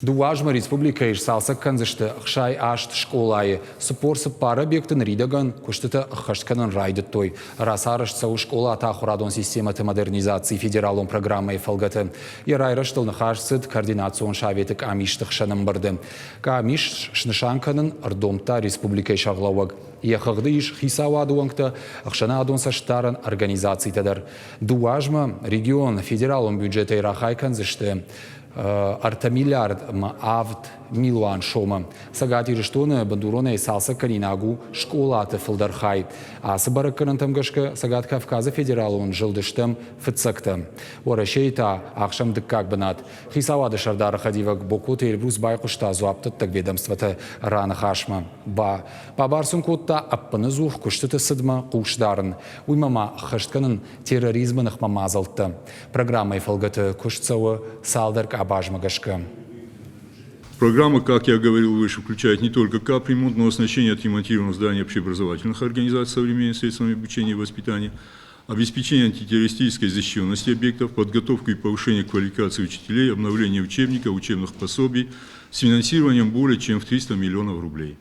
Дыууӕ азмӕ республикӕйы сцалцӕг кӕндзысты 68 скъолайы. 44 объекты ныридӕгӕн куыстытӕ ӕххӕст кӕнын райдыдтой. Рацарӕзт цӕуы скъолаты ахуырадон системӕты модернизацийы федералон программӕйы фӕлгӕты. Йӕ райрӕзтыл ныхас цыд Координацион советы къамисты хсӕн ӕмбырды. Къамис снысан кӕнын ӕрдомдта республикӕйы сӕргълӕууӕг. Йӕ хыгъды ис хицауады уӕнгтӕ, ӕхсӕнадон цӕстдарӕн организацитӕ дӕр. Дыууӕ азмӕ регион федералон бюджетӕй рахай кӕндзысты 3 миллиард ӕмӕ 7 милуан сомы. Цӕгат Ирыстоны бындуронӕй цалцӕгкӕнинаг у скъолаты фылдӕр хай. Ацы бӕрӕггӕнӕнтӕм гӕсгӕ Цӕгат Кавказы федералон зылды стӕм фыццӕгтӕ. Уӕрӕсейы та ахсӕм дыккаг бынат. Хицауады сӕрдары хӕдивӕг Бокоты Эльбрус байхъуыста дзуапдӕттӕг ведомствоты раныхасмӕ. Бабар сын кодта ӕппынӕдзух куыстыты цыдмӕ хъус дарын. Уыимӕ ма ӕххӕст кӕнын терроризмы ныхмӕ мадзӕлттӕ. Программӕйы фӕлгӕты куыст цӕуы цалдӕр къабазмӕ гӕсгӕ. Программа, как я говорил выше, включает не только капремонт, но и оснащение отремонтированных зданий общеобразовательных организаций современными средствами обучения и воспитания, обеспечение антитеррористической защищенности объектов, подготовку и повышение квалификации учителей, обновление учебников, учебных пособий с финансированием более чем в 300 миллионов рублей.